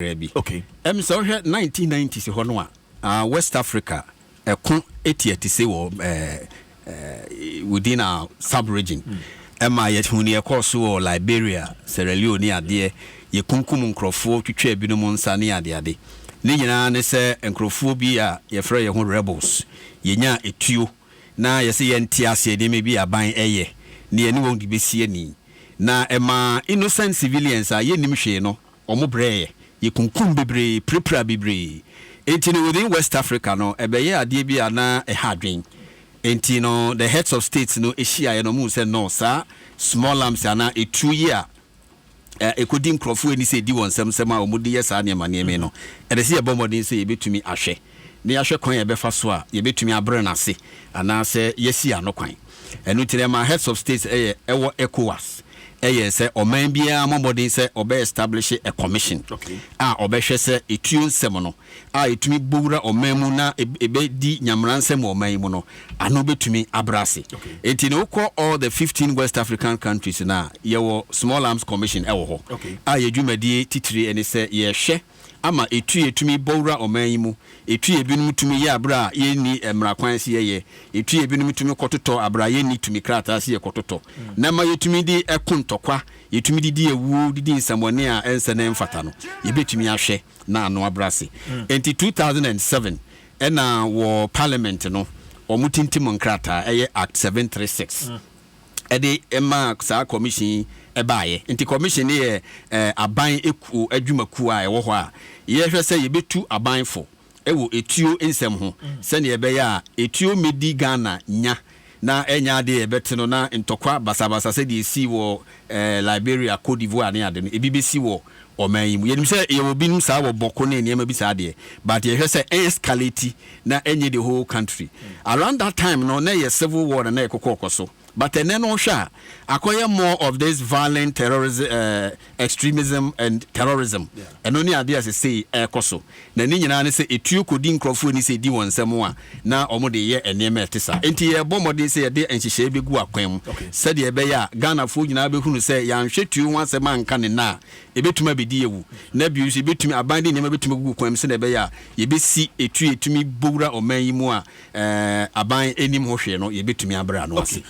Bi. Okay. Sɛ wohwɛ 1990s hɔ no a, West Africa ɛko ɛti se wɔ within our sub region. Ɛma yɛhu ne yɛkɔɔ so wɔ Liberia, Sierra Leone ne adeɛ. Yɛkunkum nkurɔfoɔ, twitwa binom nsa ne adeade. Ne nyinaa ne sɛ nkurɔfoɔ bi a yɛfrɛ yɛn ho rebels, yɛnya etuo na yɛsɛ yɛnte aseɛ nneɛma bi aban ɛyɛ ne yɛne wɔn de bɛsi ani, na ɛma innocent civilians a yɛnnim hwee no, ɔmo brɛɛ, yɛkunkum bebree, pirapira bebree. Enti no, within West Africa no, ɛbɛyɛ adeɛ bi a na ɛha adwen. Enti no, the heads of states no ehyiaeɛ no, ɔmo sɛ no, saa small arms anaa etuo yi a ɛkɔdi nkurɔfoɔ ani sɛ ɛdi wɔn nsɛm nsɛm a wɔn de yɛ saa nneɛma nneɛma yi no, ɛde sɛ yɛbɔ mmɔden sɛ yɛbɛtumi ahwɛ na yɛahwɛ kwan a yɛbɛfa so a yɛbɛtumi abrɛ n'ase anaasɛ yɛsi ano kwan. Ɛno nti na ɛma heads of states ɛyɛ ɛwɔ ECOWAS ɛyɛ sɛ ɔman biara mmɔ mmɔden sɛ ɔbɛ establish a commission a ɔbɛhwɛ sɛ etuo nsɛm no a ɛtumi bowura ɔman mu na ɛbɛdi nyamra nsɛm wɔ ɔman yi mu no ano bɛtumi abrɛ ase. Enti ne wokɔ all the 15 West African countries na yɛwɔ small arms commission ɛwɔ hɔ a yɛ dwumadie titiri ɛne sɛ yɛhwɛ ama etu yɛtumi bɔwura ɔman yi mu, etu yɛ binom tumi yɛ abere a yɛnni mmara kwan si yɛyɛ, etu yɛ binom tumi kɔtotɔ abere a yɛnni tumi krataa si yɛ kɔtotɔ, na ma yɛtumi de ɛko ntɔkwa, yɛtumi de di ewuo, de di nsɛmɔne a ɛnsɛ ne mfata no, yɛbɛtumi ahwɛ na ano abrɛ ase. Nti 2007 ɛna wɔ parliament no, wɔn tintim nkrataa ɛyɛ Act 736 ɛde ɛma saa commission yi ɛbaayɛ. Nti commission no yɛ aban ekuo adwumakuo a ɛwɔ hɔ a yɛhwɛ sɛ yɛbɛtu abanfo ɛwɔ etuo nsɛm ho, sɛnea ɛbɛyɛ a etuo medi Ghana nya na ɛnya adeɛ yɛbɛte no na ntɔkwa basabasa sɛdeɛ esi wɔ Liberia, Cote d'Ivoire ne ade no ebi bɛsi wɔ ɔman yi mu. Yɛnim sɛ yɛwɔ binom saa wɔ Bawku ne nneɛma bi saa deɛ, but yɛhwɛ sɛ escalate na ɛnyɛ the whole country. Around that time no, na yɛ civil war na yɛkɔkɔ ɔkɔ so, but ɛnɛ no, hwɛ a, akɔyɛ more of this violent terrorism, extremism and terrorism. Ɛno ne adeɛ a sesei ɛrekɔ so, na ne nyinaa ne sɛ etuo kɔdi nkurɔfoɔ ni sɛ ɛdi wɔn nsɛm a na wɔn de yɛ nneɛma ɛte saa. Nti yɛbɔ mmɔden sɛ yɛde nhyehyɛe bɛgu akwan mu sɛdeɛ ɛbɛyɛ a Ghanafoɔ nyinaa bɛhunu sɛ yɛanhwɛ tuo ho asɛm anka ne na a ɛbɛtumi abɛdi ewu, na bio nso yɛbɛtumi aban de nneɛma bɛtumi agugu kwan mu sɛdeɛ ɛbɛyɛ a yɛbɛsi etuo yɛtumi bɔwura ɔman yi mu a aban anim ho hwee no, yɛbɛtumi abrɛ ano ase.